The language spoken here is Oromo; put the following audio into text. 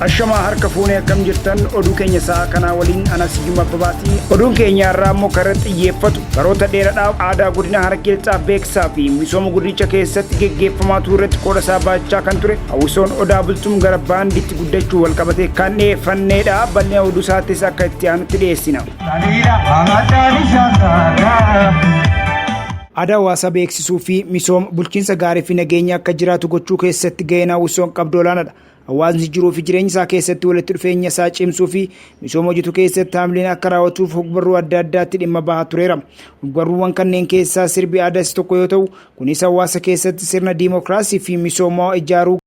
Ashamaa harka fuunee, akkam jirtan? Oduu keenya sa'a kanaa waliin ana Siyyuma Abbabaati. Oduun keenya irraa immoo kan irratti xiyyeeffatu baroota dheeraadhaaf aadaa godina Harargee Lixaa beeksisaa fi misooma godinicha keessatti geggeeffamaa ture irratti qooda isaa baachaa kan ture hawwisoon Odaa Bultum gara baandiitti guddachuu walqabatee kan dhiyeeffanneedha. Bal'ina oduu isaattis akka itti aanutti dhiyeessina. Aadaa hawaasaa beeksisuu fi misooma bulchiinsa gaarii fi nageenya akka jiraatu gochuu keessatti gaheen hawwisoon qabdu olaanaadha. Hawaasni jiruu fi jireenya isaa keessatti walitti dhufeenya isaa cimsuu fi misooma hojjetu keessatti haamileen akka raawwatuuf hogbarruu adda addaatti dhimma bahaa tureera. Hogbarruuwwan kanneen keessaa sirbi aadaa isa tokko yoo ta'u, kunis hawaasa keessatti sirna diimokiraasii fi misoomaa ijaaruu